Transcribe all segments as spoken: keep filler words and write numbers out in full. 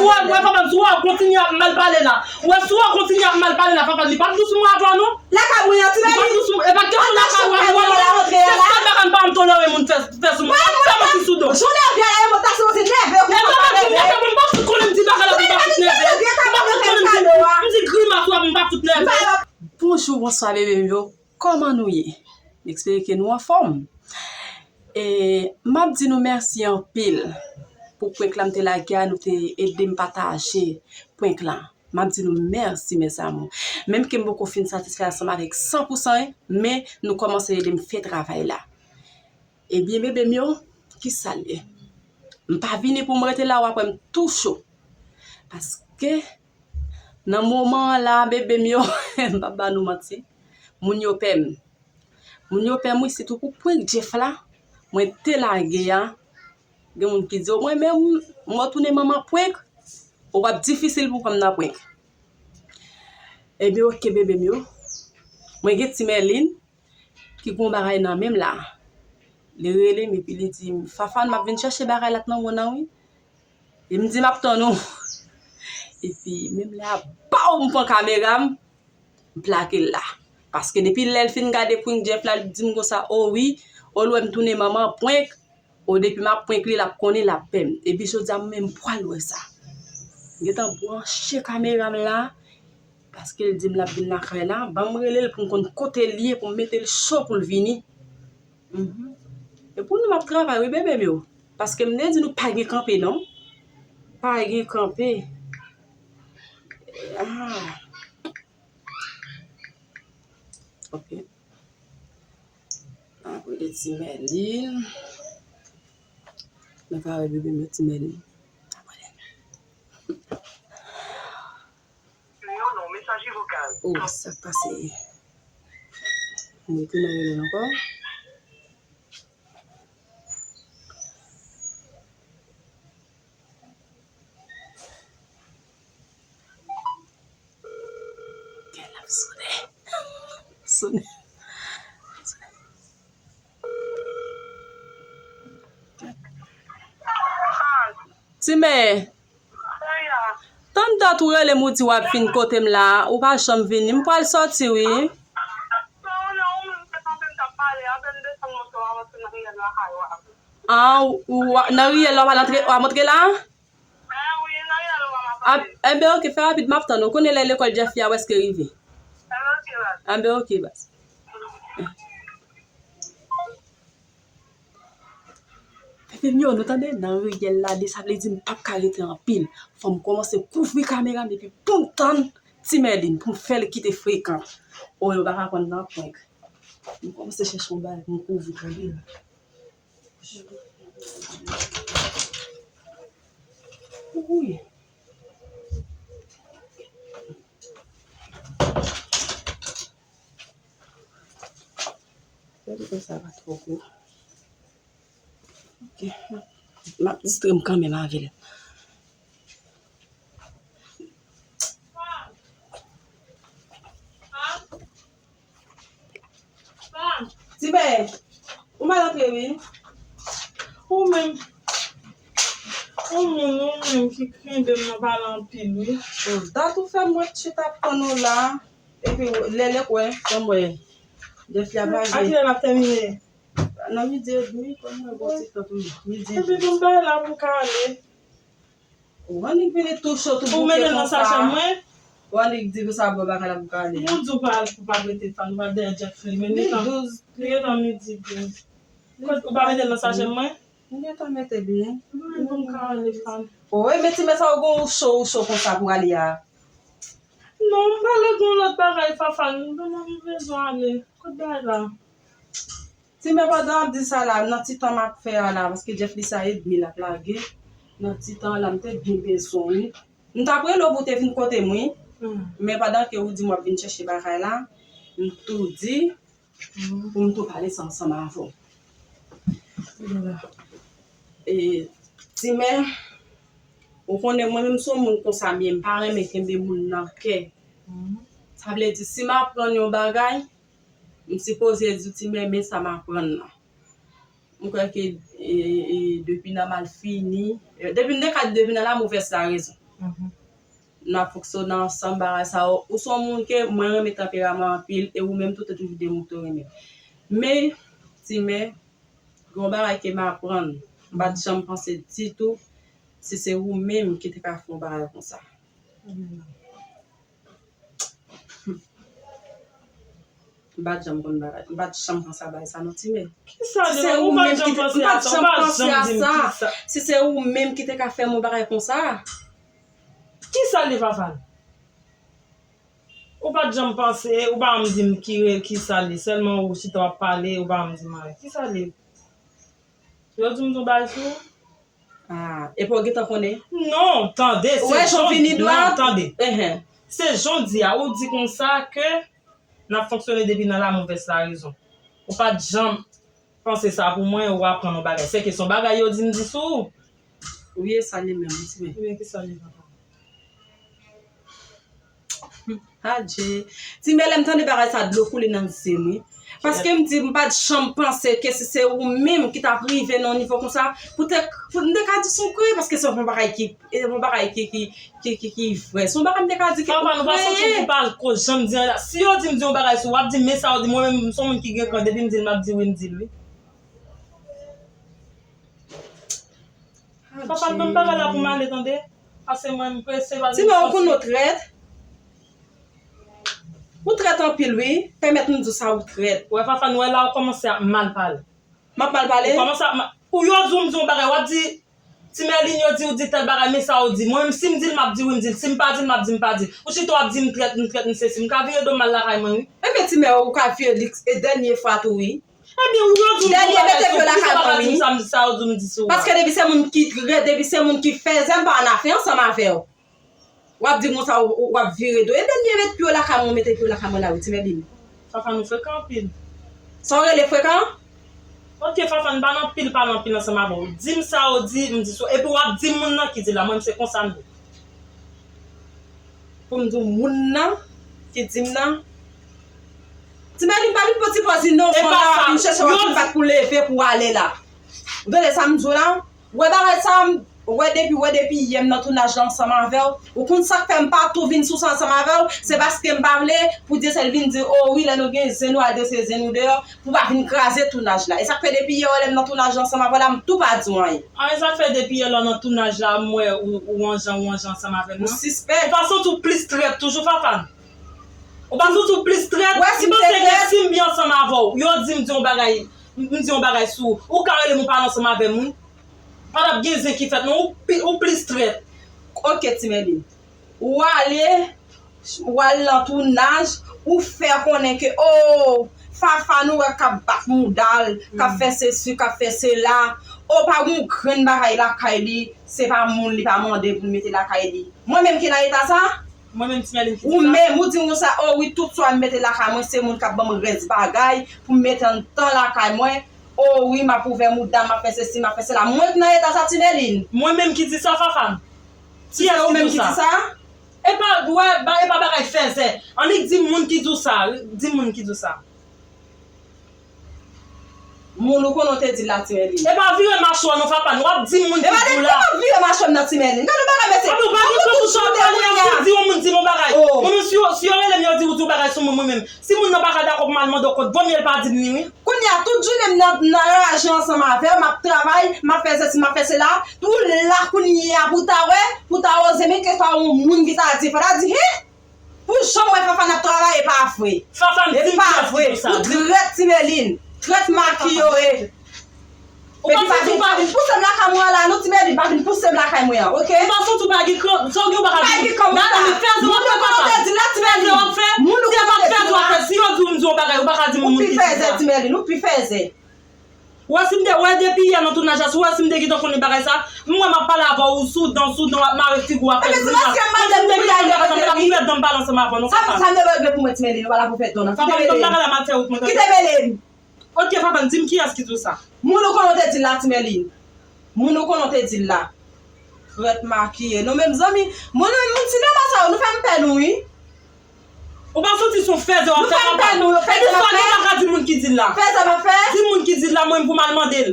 Ou wè, ou wè, papa, si w kontinye ap mal pale la. Ou wè, si w kontinye ap mal pale la, papa, li pa dous mwen avè w, non. Lakay mwen an, ti bagay. Li pa dous mwen, e pa kesyon lakay mwen, ou wè, se sèl bagay m pa janm tolere moun fè, fè sou mwen. Fè manti sou do. Jounen vye la, yo ta sipoze nève, ou pa nève. E papa, m pa fout konnen m di bagay la, m pa fout nève. M pa fout konnen m di, m di grimas la, m pa fout nève. Bonjou, bonswa, bebe m yo. Kòman nou ye? M espere ke nou anfòm. E, m ap di nou mèsi anpil pou prank la m te lage a, nou te ede m pataje prank la. M ap di nou mèsi, mes amours. Menm ke m poko fin satisfè ansanm avèk san pou san, men nou kòmanse ede m fè travay la. Ebyen, bebe m yo, ki sa l ye? M pa vini pou m rete la, w ap wè m tou cho. Paske, nan moman an la, bebe m yo, m p ap ba nou manti, moun yo pè m. Moun yo pè m, wi, sitou pou prank Jeff la, mwen te lage a. Gen moun ki di, o mwen menm, m wè w tounen manman prank, ou p ap difisil pou pran m nan prank. Ebyen, oke, bebe m yo. Mwen gen ti Mèlin ki gon bagay nan men m la. Li rele m epi li di m, Fafane, m ap vin chèche bagay la t nan wonn nan, wi. E m di, m ap tann ou. Epi, menm lè a, baw, m pran kamera m, m plake l la. Paske depi lè l fin gade prank Jeff la, li di m konsa, o wi, o l wè m tounen manman prank, o depi m ap prank li, l ap konnen, l ap pè m. Epi jodi a, mwen menm, m pral wè sa. M gentan branche kamera m la, paske l di m l ap vin lakay la, ban m rele l pou m konn kote l ye, pou m mete l cho pou l vini. Mhm. E pou nou m ap travay, wi, bebe m yo. Paske m te di nou pa gen kanpe, non. Pa gen kanpe. Ah. Ok. Apre de ti Mèlin. Mwen ka wè bebe m yo ti Mèlin. Oh, sa k pase? Mwen te nan rele l ankò. Kè l ap sonnen. Sonnen. Sonnen. Ti Mè, tann dat ou rele m, ou di w ap vin kote m la, ou pa janm vini. M pral sòti, wi. Ah, ou, ou, nan riyèl la, w ap antre, w ap antre la? Ah, enben, oke, fè rapid, m ap tann ou. Konnen lè lekòl Jeff li a prèske rive. Enben, oke, baz. Bebe m yo, nou tande? Nan riyèl la, de sa vle di m p ap ka rete anpil. Fò m kòmanse kouvri kamera m epi pou m tann ti Mèlin, pou m fè l kite frekan. O, yo pa ka konn nan prank. M kòmanse chèche yon bagay pou m kouvri, tande? Wi. Gade konsa pa twò gwo. Ok. M ap distrè m kanmenm avè l. Ti Mè, ou mal antre wi. Ou menm, ou moun, ou menm ki kenbe m nan pale anpil wi. Dat ou fè m ret chita ap tann ou la. Epi lè lè kwè, fè m wè. Jeff la pa gen. A kilè n ap tèmine? Nan midi edmi, kòm mwen bon ti tan pou midi edmi. Epi pou m bay la pou m ka ale. Ou annik vini tou cho, tou bouke konsa. Ou mete l nan sachè mwen? Ou annik di konsa, bon, bagay la pou ka ale. Ou di w pa, ou pa mete fann, ou pa dèyè Jeff li, men li gentan, li gentan midi douz. Kot ou pa mete l nan sachè mwen? M gentan mete li. Mwen menm pou m ka ale fann. O, e men ti mè sa ou gon ou cho, ou cho konsa pou ale a. Non, m prale gon lòt bagay, Fafane, m bezwen ale. Kot bagay la? Ti mè, pandan w ap di sa la, nan ti tan m ap fè a la, paske Jeff li sa edmi l ap lage, nan ti tan la, m te byen bezwen w wi. M t ap rele w pou w te vin kote m wi. Hmm. Men pandan ke ou di m w ap vin chèche bagay la, m tou di, hmm, pou m tou pale sa ansanm avè w. Vini la. E, ti mè, ou konnen mwen menm se yon moun konsa m ye, m pa renmen kenbe moun nan kè. Hmm. Sa vle di, si m aprann yon bagay, m sipoze di w ti mè, men sa m aprann nan. M kwè ke, e, e, depi nan malfini, e, depi m te ka di depi nan la mauvaise la raison. Nou ap fonksyone ansanm, bagay sa yo. Ou se yon moun ke mwen renmen tanperaman anpil, e ou menm tou te toujou de moun ki te renmen. Men, Timè, gen yon bagay ke m aprann, m pa t janm panse ditou si se ou menm ki te ka fè yon bagay konsa. M pa t janm konn bagay, m pa t janm panse a bagay sa non, Timè. Kisa li, ou pa t janm panse a sa, ou pa janm di m kisa. Si se ou menm ki te ka fè m yon bagay konsa. Kisa li, Fafane? Ou pa t janm panse, ou pa janm di m ki re-, kisa li. Sèlman ou chita w ap pale, ou pa janm di m anyen. Kisa li? Yo di m tou bagay sou ou? Ah, epi w gentan konnen? Non, tande, se jan w vini dwat. Non, tande. Se jan w di a, ou di konsa ke n ap fonksyone depi nan la mauvaise la raison. Ou pa t janm panse sa pou mwen, ou aprann yon bagay. Sèke se yon bagay yo di m di sou ou. Wi, e sa li menm, wi, Timè. Ebyen, kisa li, papa? Adje. Timè, lè m tande bagay sa, dlo koule nan zye m, wi. Paske m di, m pa t janm panse ke si se ou menm ki t ap rive nan yon nivo konsa, poutèt, pou, m te ka di se yon kreye, paske se yon bagay ki, e yon bagay ki, ki, ki, ki, ki vrè. Se yon bagay m te ka di ke ou kreye. Papa, nou pa santi pou pa ko janm di anyen la. Si yo di m di yon bagay sou, w ap di, men sa yo di, mwen menm, m se yon moun ki gen kran, depi m di l, m ap di wi, m di l wi. Papa, m ban m bagay la pou m ale, tande. Paske mwen, m prese, pa gen chans. Timè, ou konn ou trèt? Ou trèt anpil, wi. Pèmèt m di w sa, ou trèt. Wè, Fafane, wè la, ou kòmanse ap mal pale. M ap mal pale? Ou kòmanse ap mal. Ou yo di w m di yon bagay, w ap di, Timèlin, yo di w di tèl bagay, men sa ou di. Mwen menm, si m di l, m ap di wi, m di l. Si m pa di l, m ap di m pa di l. Ou chita w ap di m trèt, m trèt, m sesi. M ka vire do m al lakay mwen, wi. Ebyen, Timè, ou ka vire li, e dènye fwa tou, wi. Ebyen, ou yo di m di yon bagay sou ou, poukisa w pa ka di m sa, m di sa yo di m di sou ou a? Paske depi se moun ki trèt, depi se moun ki fèzè, m pa ann afè ansanm avè w. W ap di m konsa, w, w ap vire do. E dènye met pye w lakay mwen, w mete pye w lakay mwen la, wi, Timèlin. Fafane, ou frekan anpil. Sa w rele frekan? Ok, Fafane, pa nan pil, pa nan pil ansanm avè w. Di m sa w di, m di sou. Epi w ap di m moun nan ki di la, mwen, m se konsa m ye. Pou m di w moun nan ki di m nan. Timèlin, pa vin pran ti pòz inosan la, vin chèche w ap vin bat pou leve pou w ale la. Ou tande sa m di w la? Wè bagay sa, m, wè depi, wè depi yè m nan tounaj la ansanm avè w. Ou konn sa k fè m pa tou vin sou sa ansanm avè w? Se paske m pa vle pou Dyesèl vin di, o wi, lè nou gen zen, nou al dese zen nou deyò, pou pa vin kraze tounaj la. E sa k fè depi yè w wè lè m nan tounaj la ansanm avè w la, m tou pa di w anyen. A, e sa k fè depi yè lè w nan tounaj la, m wè ou, ou an jan, ou an jan ansanm avè m nan. Ou sispèk. Ou pa santi w plis trèt toujou, Fafane? Ou pa santi w plis trèt? Wè si m te trèt. M panse ke si m byen ansanm avè w, yo di m di yon bagay, m di yon bagay sou ou, ou ka rele m ou pale ansanm avè m, wi. Pa t ap gen zen ki fèt, non, ou pi, ou plis trèt. Ok, Timèlin. Ou ale, ou al nan tounaj, ou fè konnen ke, o, Fafane ou wè k ap bat mouda l, k ap fè sesi, k ap fè sela. O, pa gen yon grenn bagay lakay li, se pa moun li pa mande pou l mete lakay li. Mwen menm ki nan eta sa? Mwen menm, Timèlin ki di sa? Ou menm, ou di m konsa, o wi, tout swa m mete lakay mwen, se moun k ap ban m rès bagay pou m mete anndan lakay mwen. O wi, m ap ouvè mouda m, m ap fè sesi, m ap fè sela. Mwen k nan eta sa, Timèlin? Mwen menm ki di sa, Fafane? Si se ou menm ki di sa? E pa, wè, ba, e pa bagay fèzè. Annik di m moun ki di w sa. Di m moun ki di w sa. Moun ou konnen w te di l la, Timèlin. E pa vire mache w non, Fafane. W ap di m moun ki di w la. E pa de, w ap vire mache m nan, Timèlin. Gade yon bagay, mesye. Ou pa gen kran pou sa w pale a, ou di yon moun di m yon bagay. Mwen menm, si yo, si yo rele m, yo di ou di yon bagay sou mwen, mwen menm. Si moun nan pa ka dakò pou m al mande w kont, vomye l pa di m ni, wi. Kounye a, tout jounen m nan, nan raje ansanm avè w, m ap travay, m ap fè sesi, m ap fè sela. Ou la kounye a pou ta wè, pou ta oze, men keswa yon moun ki ta di, fò ta di, hen! Pou jan m wè Fafane ap travay, e pa vre. Fafane, di m kiyès ki di w sa. Ou trèt, Timèlin. Trèt makiye w ye. Ou pa vin, pa vin pouse m lakay mwen an la, non, Timèlin, pa vin pouse m lakay mwen an, ok? Ou pa santi w pa gen kran, sa w gen ou pa ka di. Pa gen kran pou sa. Gade, fèzè w ap fè, papa. Fèzè w ap fè. Moun ou konnen w te di la. Fèzè w ap fè, fèzè w ap fè. Si yo di w m di yon bagay, ou pa ka di m moun ki di sa. Ou pi fèzè, Timèlin, ou pi fèzè. Ou wè si m te, wè depi yè nan tounaj la, si w wè si m te gentan konnen bagay sa, m wè m ap pale avè w, ou sou dan, sou dan, w ap mare figi w, w ap fè gri la. Ebyen, se paske m mande m pou bagay la, paske m pa pou fè dan m pale ansanm avè w, non, Fafane. Sa, sa m te regle pou mwen, Timèlin, ou pa la pou fè dan nan. Fafane, ban m bagay la, m al fè wout mwen, Fafane. Kite m ele. Ok, Fafane, di m kiyès ki di w sa. Moun ou konnen w te di l la, Timèlin. Moun ou konnen w te di l la. Trèt makiye. Nou menm zanmi, moun, moun sinema sa yo, nou fè m pè nou, wi. Ou pa santi se yon fèzè w ap fè, papa? Nou fè m pè nou, fèzè m ap fè. Epi sa w pa ka di moun ki di l la. Fèzè m ap fè. Di moun ki di l la, mwen pou m al mande l.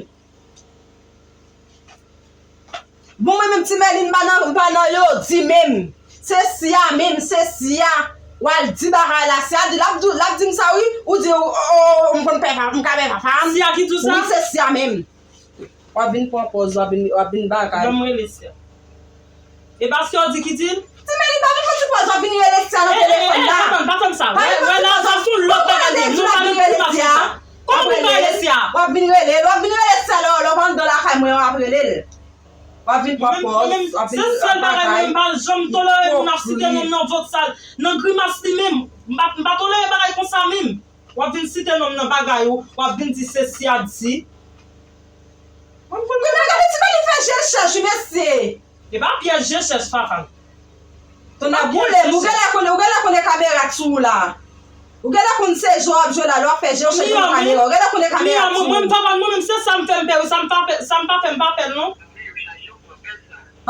Bon, mwen menm Ti Mèlin, m pa nan, m pa nan yo di menm. Se Sia menm, se Sia. W al di bagay la, Sia di, l ap di, l ap di m sa wi, ou di, o, o, o, m konn pè pa, m ka pè papa m. Sia ki di w sa? Wi, se Sia menm. W ap vin pran pòz, w ap vin, w ap vin bagay. Ban m rele Sia. E pa Sia w di ki di l? Ti Mèlin, pa vin pran ti pòz, w ap vin rele Sia nan telefòn la. Pa fè m sa. Pa vin pran ti pòz, w ap vin rele Sia. Kòman pou m pa rele Sia? W ap vin rele l, w ap vin rele Sia lè, lè w pa anndan lakay mwen an, w ap rele l. W ap vin pran pòz, w ap vin bagay. Se sèl bagay mwen, m pa janm tolere moun ap site non m nan voksal, nan grimas li menm. M pa, m pa tolere bagay konsa menm. W ap vin site non m nan bagay ou, w ap vin di se Sia di. Mwen konn gade Ti Mèlin fè je l chèch wi mesye. E pa pyès je chèch Fafan. Tonnè boule m, ou genlè konnen, ou genlè konnen kamera k sou ou la. Ou genlè konn se jwe w ap jwe la, lè w ap fè je w chèch nan kamera, ou genlè konnen kamera k sou ou. Mwen, mwen, Fafan, mwen menm se sa m fè m pè wi, sa m pa fè, sa m pa fè m pa pè l non.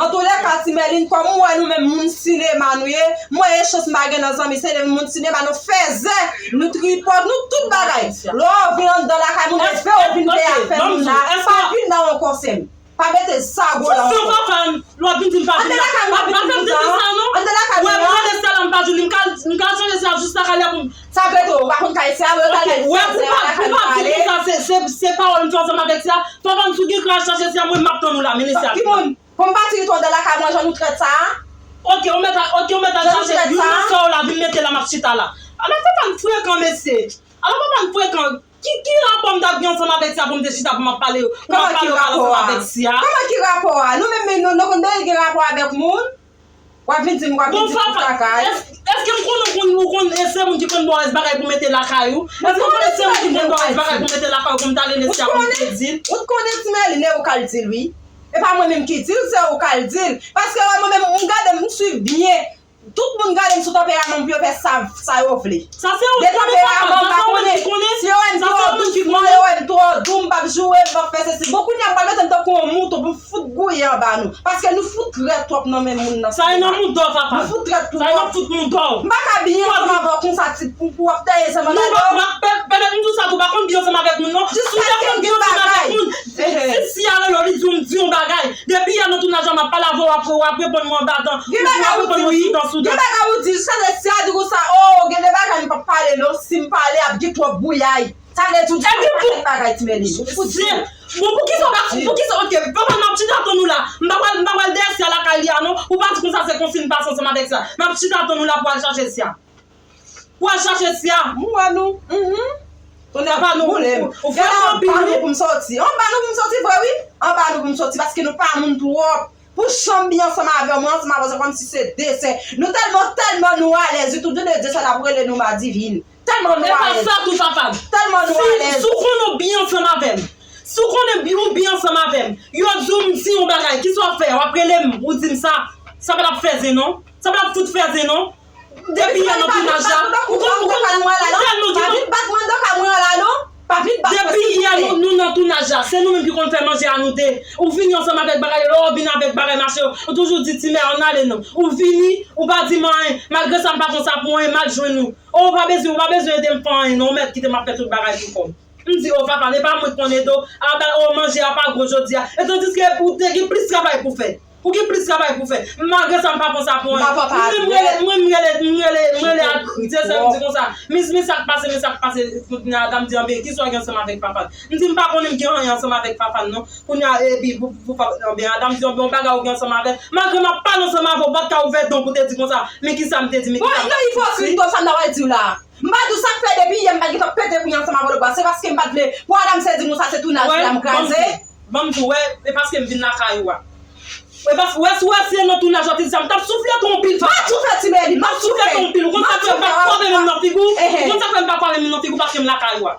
Antoulèka, Ti Mèlin, kòm m wè nou menm moun sinema nou ye, m wè e chans m pa gen nan zanmi, se de moun sinema, nou fèzè, nou tripòt, nou tout bagay. Lè w vin anndan lakay moun, respè w vin fè afè moun la, pa vin nan yon konsèy. Pa mete zago la ankò. Fafan, lè w ap vin di m pa vin la, pa fè m di sa non. Wè, m rele Sia la, m pa jwenn li, m ka, m ka chanje Sia jis lakay la pou m. Sa k rete w, ou pa konn kay Sia, ou pa kay Sia, ou pa di m sa, se, se, se pawòl m fè ansanm avèk Sia. Fafan, si w gen kouray chache Sia, mwen m ap tann ou la, mennen Sia. Ki moun? Pou m pati kite w anndan lakay mwen, jan nou trèt sa a? Ok, ou mèt al, ok, ou mèt al chache youn nan sè w la, vin mete la, m ap chita la. Ala Fafan frekan, mesye. Ala Fafan frekan. Ki, ki rapò m t ap gen ansanm avèk Sia pou m te chita pou m ap pale, pou m ap pale ansanm avèk Sia? Kòman ki rapò a? Nou menm, nou, nou konn deja gen rapò avèk moun? W ap vin di m, w ap vin di m tout bagay. Bon, Fafan, èske m konnen ou konn, ou konn, e se moun ki konn ba w bagay pou mete lakay ou? Èske m konnen se moun ki konn ba w bagay pou mete lakay ou pou m ta rele Sia pou m te di l? Ou t konnen Ti Mèlin, e ou k al di l, wi. E pa mwen menm ki di l, se ou k al di l. Paske wè mwen menm, m gade, m swiv byen. Tout moun gade m sou tanperaman m pou yo fè sa, sa yo vle. Sa se ou ki konnen, Fafan, sa se ou menm ki konnen. Si yo wè m twò dous, yo wè m twò dou, m p ap joure, m p ap fè sesi. Bon, kounye a m pral mete m tankou yon mouton pou m fout gouye anba nou. Paske nou fout rèd twòp nan men moun nan. Sa e nan mouda w, Fafan. Nou fout rèd twòp. Sa e nan fout mouda w. M pa ka byen ansanm avè w konsa, ti, pou, pou w ap taye zanmi avè w. Non, m ap pè-, pèmèt m di w sa tou, pa konn byen ansanm avèk moun, non. Jiskaske m gen bagay. Si, si Sia rele w, li di w m di yon bagay. Depi yè nan tounaj la, m ap pale avè w, w ap, w ap reponn mwen anba dan. Gen bagay ou di, wi. Gen bagay ou di, jiskaske Sia di konsa, o, gen de bagay m p ap pale, non. Si m pale, ap gen twòp bouyay. Sa vle di ou di yon pakèt bagay, Ti Mèlin. Ou fout di. Bon, poukisa w pa, poukisa, ok, papa, m ap chita tann ou la. M pa pral, m pa pral dèyè Sia lakay li a, non. Ou pa di konsa se konsi m pase ansanm avèk Sia. M ap chita tann ou la pou al chache Sia. Pou al chache Sia. M wè nou. Mhm. Tonnè boule m. Ou fè anpil, wi. Anba nou pou m soti. Anba nou pou m soti vre, wi. Anba nou pou m soti, paske nou pa moun twòp. Pou jan m byen ansanm avè w, mwen ansanm avè w, se kòmsi se de sè. Nou tèlman, tèlman nou alèz, wi, tout de de sè la pou rele nou madivin. Tèlman nou alèz. E pa sa tou, Fafan. Tèlman nou alèz. Si, si w konnen w byen ansanm avè m, si w konnen bi-, ou byen ansanm avè m, yo di w m di yon bagay, kisa w ap fè? W ap rele m, ou di m sa. Sa pa t ap fè zen, non. Sa pa t ap fout fè zen, non. Depi yè nan tounaj la, ou konn, ou konn, ou tèlman gen. Pa vin bat mwen anndan kay mwen an la, non. Pa vin bat mwen, silvouplè. Depi yè nou, nou nan tounaj la, se nou menm ki konn fè manje a nou de. Ou vini ansanm avèk bagay, lè w vin avèk bagay mache yo, ou toujou di, "Ti mè, ann ale non." Ou vini, ou pa di m anyen. Malgre sa, m pa konn sa pou anyen, m al jwenn ou. O, ou pa bezwen, ou pa bezwen ede m fè anyen, non, ou mèt kite m ap fè tout bagay pou kò m. M di, o, Fafan, e pa mwen k konn ede w. A, ba, o, manje a pa gwo jodi a. E tandiske ou te gen plis travay pou fè. Ou gen plis travay pou fè. Malgre sa, m pa pran sa pou anyen. M pa pran pa. Mwen, m rele, mwen, m rele, m rele, m rele a, se sa, m di konsa, "Miss, men sa k pase, men sa k pase." Kounye a, Adam di, "Anben, kisa w gen ansanm avèk Fafan?" M di, "M pa konnen m gen anyen ansanm avèk Fafan, non." Kounye a, epi, pou, pou Fafan, anben, Adam di, "Anben, yon bagay ou gen ansanm avè l." Malgre m ap pale ansanm avè w, ou pa t ka ouvè dan w pou te di konsa, "Men kisa m te di, men kisa m pa t di." Bon, nan ipokrit konsa, m ta pral di w la. M pa di w sa k fè depi yè m pa t gentan pete pou y ansanm avè w, se paske m pa t vle pou Adam se di m sa se tounaj la m kraze. Ban m di w, wè, e paske m vin lakay ou a. E paske, wè, si w wè se nan tounaj w ap di sa, m t ap soufle tou anpil, Fafan. M ap soufle, Ti Mèlin, m ap soufle tou anpil. Ou konn sa k fè m pa kwape menm nan figi w? Ou konn sa k fè m pa kwape menm nan figi w paske m lakay ou a.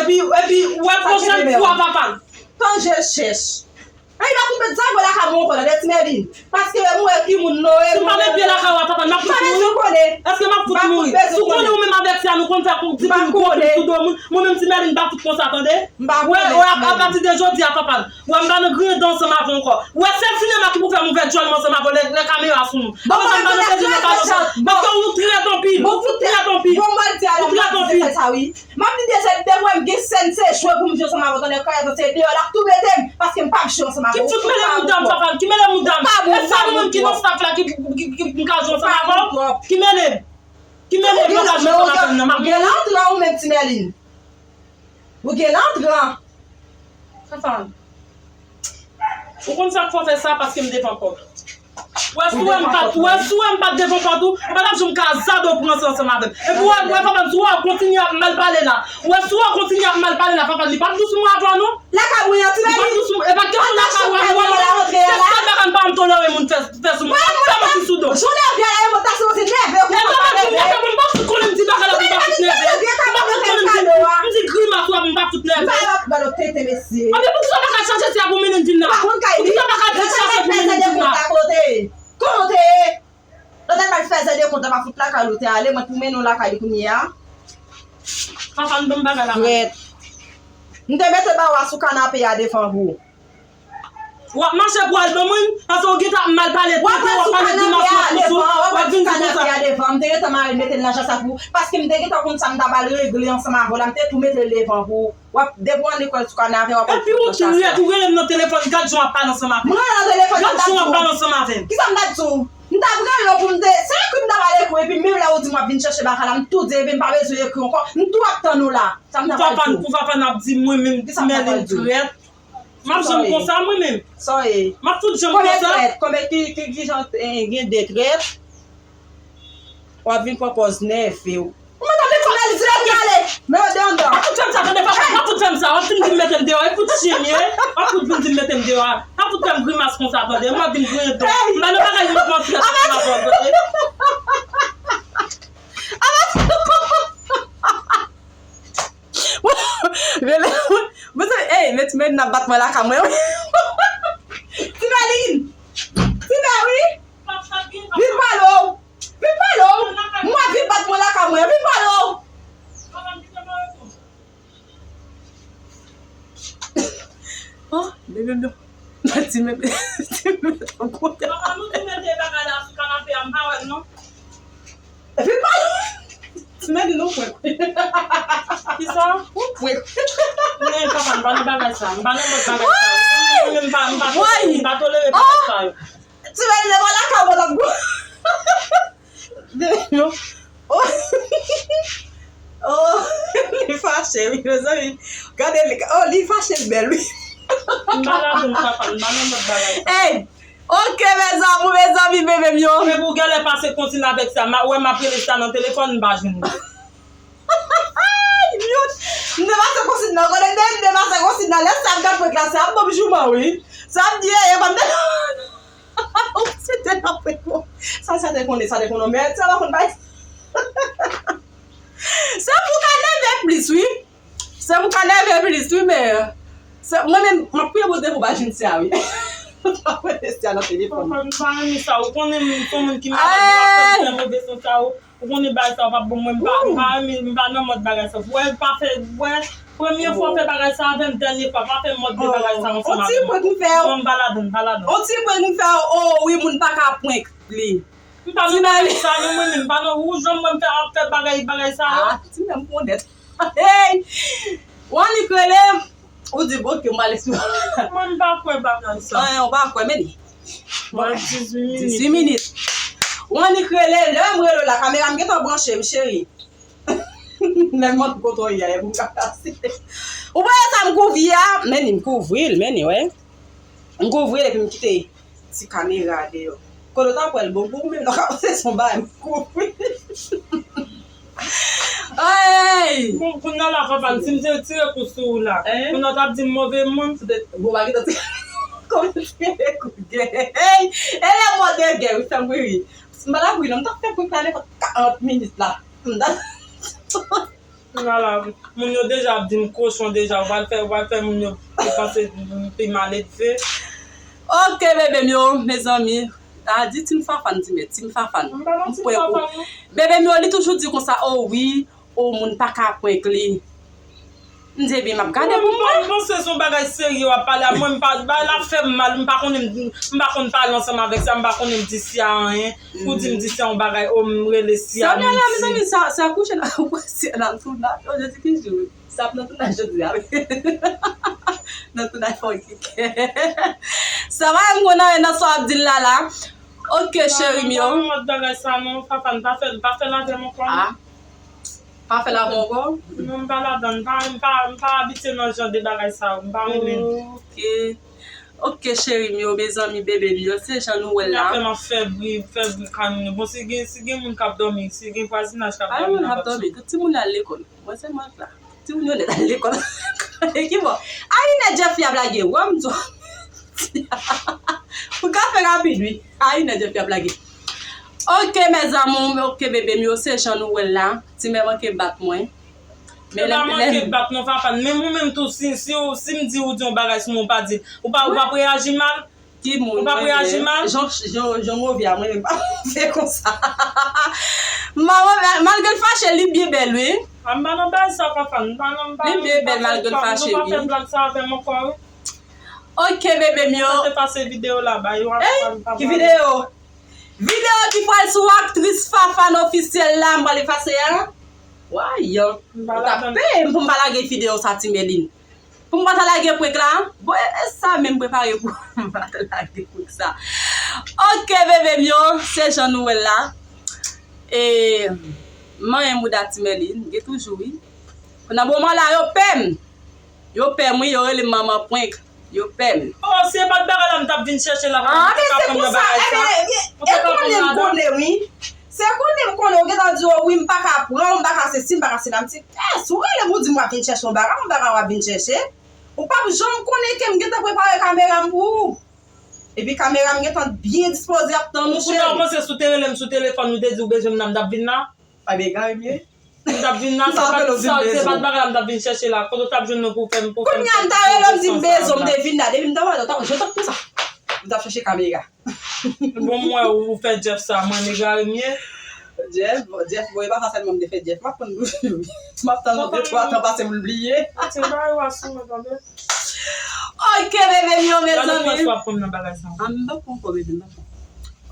Epi, epi, wè pwochèn fwa, Fafan. Tan je chèch. Ay, pa koupé zago lakay mwen ankò, tande, Ti Mèlin. Paske m wè ki moun Noël. Si m pa met pye lakay ou a, Fafan, m ap fout mouri. Paske m ap fout mouri. Si w konnen ou menm avèk sa, nou konn fè pou di pou nou gwo pil sou do moun. Mwen menm, Ti Mèlin, m pa fout konsa, tande. Wè, wè, apati de jodi a, Fafan. Wè, m pa nan griyen dan ansanm avè w ankò. Wè, sèl sinema ki pou fè m ouvè djòl mwen ansanm avè w, lè, lè kamera sou nou. Apre sa, m pa nan bezwen nan pale ansanm. Paske ou trèt anpil. Ou trèt anpil. Ou trèt anpil. M ap di de sèt de m gen sèn se jwe pou m jwe ansanm avè w, tande kay se deyò l ap tou mete m, paske m p ap jwe ansanm avè w. Ki fout mele mouda m, Fafan? Ki mele mouda m? E sèl ou menm ki nan staff la ki, ki, ki, ki m ka jwe ansanm avè w? Ki mele m? Ki mele m? Ou gen lantran ou menm, Ti Mèlin. Ou gen lantran. Fafan. Ou konn sa k fè w fè sa paske m devan pòt ou. Wè si w wè m pa t, wè si w wè m pa t devan pòt ou, ou pa t ap janm ka zade w pran sa ansanm avè m. Epi w wè, wè Fafan, si w wè w kontinye ap mal pale la. Wè si w wè w kontinye ap mal pale la, Fafan, li pa t dous mwen avè w non. Lakay mwen an, Ti Mèlin. Li pa t dous mwen. E pa kesyon lakay ou a, ou a, se sèl bagay m pa janm tolere moun fè, fè sou mwen. Ap fè manti sou do. Jounen apre la, yo ta sipoze nève yo pou yo pa nève. Mwen pa fout konnen m di bagay la pou m pa fout nève. M pa fout konnen m di, m di grimas la pou m pa fout nève. M pa ba nou tete, mesye. Anben, poukisa w pa ka chache se a pou mennen vin nan? Poukisa w pa ka di chache pou mennen vin nan? Kote? Lòt al fè zède kont la pa fout lakay ou te ale, mwen pou mennen w lakay li kounye a. Papa, m ban m bagay la. Frèt. M te mete ba w a sou kanape a devan ou. W ap mache pou al ban moun, paske w gentan ap mal pale tete, w ap pale grimas nan pous ou, w ap vin di konsa. M te gentan mare l mete l nan jan sa pou, paske m te gentan konn sa m ta pral regle ansanm avè w la, m te tou mete l devan pou w. W ap, depi w annik wè l sou kanapè, w ap wè l tout nan chas la. Epi ou trèt, ou rele m nan telefòn, gad jan w ap pale ansanm avè m. Mwen rele nan telefòn, gad jan w ap pale ansanm avè m. Kisa m t ap di w? M t ap rele w pou m te, se ekri m ta pral ekri w, epi menm lè ou di m w ap vin chèche bagay la, m tou di, epi m pa bezwen ekri w ankò, m tou ap tann ou la. Sa m ta pral di w? Pou Fafan ap di mwen menm, Ti Mèlin trèt. M ap janm konsa mwen menm. M ap fout janm konsa. Konbyen trèt? Konbyen ki, ki, ki jan, eh, gen de trèt? W ap vin pran pòz nève w. Ou mèt ap vin fè analiz lè w ale. Men yo de anndan. Pa fout fè m sa, tande, papa, pa fout fè m sa. W ap fin di m mete m deyò, e fout chen m ye. W ap fout vin di m mete m deyò a. Pa fout fè m grimas konsa, tande. M ap vin griyen do. M pa nan bagay m ap antre nan tande. Rele mwen. Mwen se, ey, men Ti Mèlin ap bat mwen lakay mwen wi. Ti Mèlin. Ti Mèlin. Vin pale w. Vin pale w. Mwen vin bat mwen lakay mwen. Vin pale w. Oh, bebe m. Ti Mèlin. Ti Mèlin. Papa, nou tou mete bagay la sou kanape a, m pa wè l non. Epi pa. Ti Mèlin, ou prank. Kisa? Ou prank. Men papa, m pa nan bagay sa. M pa nan mòd bagay sa. Mwen menm, m pa, m pa tolere, m pa tolere bagay sa yo. Ti Mèlin, lè mwen lakay mwen, l ap gou. Oh, li fache, wi, mezanmi. Gade li, oh, li fache, l bèl, wi. M pa ladann, papa, m pa nan mòd bagay sa. Ey, Ok, mes amours, mes amis, bebe m yo. Epi w genlè pase konsign avèk sa. M ap, wè m ap rele sa nan telefòn, m pa jwenn li. Ay, myot. M te pase konsign nan, konnen m te, m te pase konsign nan. Lè sa m t ap prank la, sa ap ban m jouman, wi. Sa ap di, e, e, pa m te. Ou se te nan prank, bon. Sa, sa te konnen, sa te konnen. Men, sa pa konn bay. Se pou ka nève plis, wi. Se pou ka nève plis wi, men se, mwen menm, m ap priye Bondye pou m pa jwenn sa wi. Pa rele sa nan telefòn. Papa, m pa renmen sa. Ou konnen m se yon moun ki malad, ou ap fè m fè move san sa, ou, ou konnen bagay sa yo p ap bon mwen, m pa, m pa renmen, m pa nan mòd bagay sa. Wè, pa fè, wè, premye fwa w fè bagay sa avè m, dènye fwa, pa fè mòd de bagay sa ansanm avè m. On ti prank m fè w. Non, m pa ladann, m pa ladann. On ti prank m fè w, o wi, moun pa ka prank li. M pa nan bagay sa non, mwen menm, m pa nan, ou janm wè m fè, ap fè bagay, bagay sa yo. Ah, ti menm pou onèt. Hey! Ou annik rele m, ou di, "Bon, ok, m ale sou." Mwen, m pa kwè bagay sa. An, ou pa kwè, men li. Mwen, dizuit minit. Dizuit minit. Ou annik rele, lè m rele w la, kamera m gentan branche, wi, cheri. Lè m antre kote w ye a, e pou m ka pase. Ou wè sa m kouvri a? Men li, m kouvri l, men li, wè. M kouvri l epi m kite ti kamera a deyò. Kote w ta pral bon pou ou menm, non, se son bagay m kouvri. Ay! Bon, kounye a la, papa, si m te tire kou sou ou la, kounye a w t ap di m move moun. Bon, pa gentan tire kou, tire kou, gè. Hey! E lè mò de gè, wi, fè m ri, wi. M pa t ap ri, non, m t ap fè kou sa nenpòt karant minit la. M t ap Ala, moun yo deja ap di m kochon deja, ou pral fè, ou pral fè moun yo panse m pi maledve. Ok, bebe m yo, mezanmi, Sa di Team Fafane, ti mèt, Team Fafane. M pa nan Team Fafane, non. Bebe Mio, li toujou di konsa, oh wi, oh moun pa ka prank li. M di, ebyen, m ap gade pou m wè. Mwen, m panse se yon bagay serye w ap pale a. Mwen, m pa, bagay la fè m mal. M pa konnen, m pa konn pale ansanm avèk sa. M pa konnen m di Sia anyen. Pou di m di Sia yon bagay, oh, m rele Sia, Samia la, mezanmi, sa, sa kouche nan, Sia nan tounaj. Oh, Jezi ki jou. Sa ap nan tounaj jodi a, wi. Nan tounaj fò kik. Sa va, m konn anyen nan sa w ap di l la, la. Ok, cheri m yo. Mwen pa nan mòd bagay sa, non. Fafane, pa fè, pa fè l avè m ankò, non. Ah. Pa fè l avè w ankò? Non, m pa ladan. M pa, m pa, m pa abitye nan jan de bagay sa yo. M pa renmen. Ok. Ok, cheri m yo, mezanmi, bebe m yo, se jan nou wè l la. Kounya fè m ap fè bri, fè bri kanyon. Bon, si gen, si gen moun k ap dòmi, si gen vwazinaj k ap dòmi, moun ap dòmi. Tout timoun al lekòl. Mwen sèlman k la. Timoun yo nèt al lekòl. E ki bò? Ayi nèt Jeff ap lage. Wè m di w. Ou ka fè rapid, wi. Ayi nèt Jeff ap lage. Ok, mes amours, ok, bebe m yo, se jan nou wè l la. Ti mè manke bat mwen. Men lè, pa manke bat non, Fafane. Menm ou menm tou, si, si, si m di ou di yon bagay sou mwen, ou pa di. Ou pa, ou pa reyaji mal? Ki moun? Ou pa reyaji mal? Jan, jan, jan move a, mwen menm pa move konsa. Manman, malgre l fache, li byen bèl, wi. A, m pa nan bagay sa, Fafane. M pa nan, m pa, li byen bèl, malgre l fache, wi. Nou pa fè blag sa avè m ankò, wi. Ok, bebe m yo. Sa te pase videyo la, ba yo. Ey, ki videyo? Videyo ki pral sou aktris Fafane ofisyèl la, m pral efase a. Way, ou ta peye m pou m pa lage videyo sa, Ti Mèlin. Pou m pa ta lage prank la, bon, e, e sa menm prepare pou m pa ta lage prank sa. Ok, bebe m yo, se jan nou wè l la. E, manyen mouda Ti Mèlin, gen toujou, wi. Nan moman la, yo pè m. Yo pè m, wi, yo rele m manman prank. Yo pè m. Oh, se pa t bagay la m t ap vin chèche la, ah, men se pou sa, ebyen, e konnen m konnen, wi. Se konnen m konnen, ou gentan di, oh, wi, m pa ka pran w, m pa ka sesi, m pa ka sela. M di, eh, si w rele m, ou di m w ap vin chèche yon bagay, yon bagay w ap vin chèche. Ou p ap janm konnen ke m gentan prepare kamera m pou ou. Epi kamera m gentan byen dispoze ap tann ou, cheri. Ou panse si w te rele m sou telefòn, ou te di w bezwen m nan, m t ap vin la? Ebyen, egare m ye. M t ap vin la, se pa t, se pa t bagay la m t ap vin chèche la. Kote w t ap jwenn mwen pou fè m, pou fè m. Kounye a, m ta rele w, m di m bezwen w, m te vin la. Depi m ta wè w, ta, je t ap konsa. M t ap chèche kamera. Bon, m wè ou fè Jeff sa, mwen egare m ye. Jeff, bon, Jeff, bon, e pa sa sèlman m te fè Jeff. M ap tann, m ap tann de twa tan pase pou l bliye. Se bagay w a sou mwen, tande. Ok, bebe m yo, mezanmi. Gade w ap pran m nan bagay sa. Ah, m pa pran ankò, bebe, m pa pran.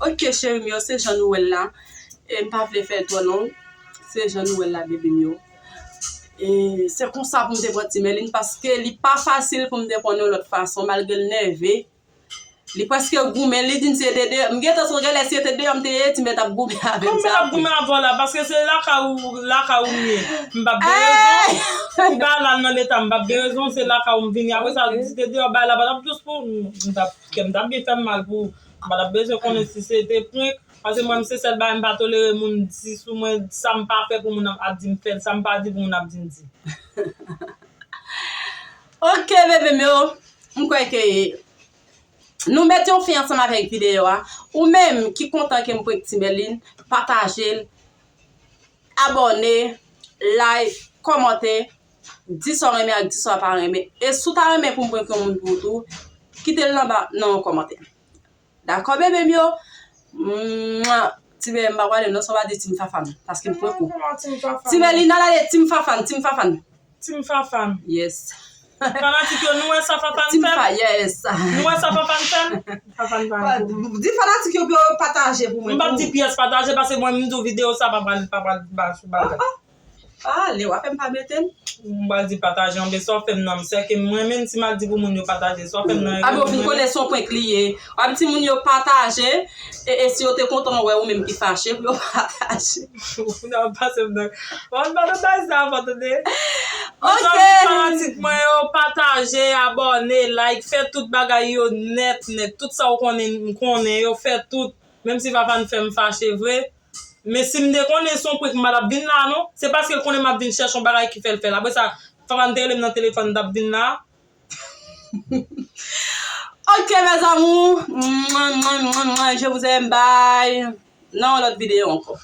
Ok, cheri m yo, se jan nou wè l la. E m pa vle fè l twò long. Se jan nou wè l la, bebe m yo. E se konsa pou m te pran Ti Mèlin, paske li pa fasil pou m te pran yon lòt fason, malgre l nève. Li prèske goumen, li di m se de deyò. M gentan sonje lè si se te deyò m te ye, Ti Mèlin t ap goumen avè m. Kòman m ap goumen avè w la? Paske se lakay ou, lakay ou m ye. M p ap gen rezon. Pou bagay la nan leta, m p ap gen rezon, se lakay ou m vini. Apre sa, si se te deyò, bagay la pa t ap dous pou ou. M t ap, kè m t ap byen fè m mal pou ou. M pa t ap bezwen konnen si se te prank. Paske mwen, se sèl bagay m pa tolere moun di sou mwen, sa m pa fè pou moun ap di m fè l, sa m pa di pou moun ap di m di. Ok, bebe m yo, m kwè ke nou met yon fen ansanm avèk videyo a. Ou menm ki kontan ke m prank Ti Mèlin, pataje l, abòne, like, kòmante, di sa w renmen ak di sa w pa renmen. E si w ta renmen pou m prank yon moun pou ou tou, kite l anba nan yon kòmantè. Dakò, bebe m yo? Mwa. Ti bebe m pa pale non, sa w pa di Team Fafane, paske m pran kou. Kòman Team Fafane? Ti Mèlin, ale, Team Fafane, Team Fafane. Team Fafane. Yes. Fanatik yo, nou wè sa Fafane fè? Team Fa-, yes. Nou wè sa Fafane fè? Fafane pa. Di fanatik yo pou yo pataje pou mwen. M p ap di pyès pataje, paske mwen, m di w videyo sa pa pral, pa pral ba sou bagay. Ah, ah. Pa ale, w ap fè m pa mete l. M pral di pataje anben sa w fè m nan, m sè ke m renmen si m al di pou moun yo pataje, sa w fè m nan. Abe, w fin konnen se yon prank li ye. W ap di moun yo pataje, e, e si yo te kontan wè ou menm ki fache pou yo pataje. Ou nan pase m nan. Mwen pa nan bay sa ankò, tande. Ok. Mezanmi, fanatik mwen yo, pataje, abòne, like, fè tout bagay yo nèt, nèt. Tout sa w konnen, m konnen yo, fè tout. Menm si Fafane fè m fache vre. Men si m te konnen se yon prank, m pa t ap vin la, non. Se paske l konnen m ap vin chèche yon bagay ki fè l fè l. Apre sa, Fafane te rele m nan telefòn, m t ap vin la. Ok, mes amours. Mwa, mwa, mwa, mwa, je vous aime. Bye. Nan yon lòt videyo ankò.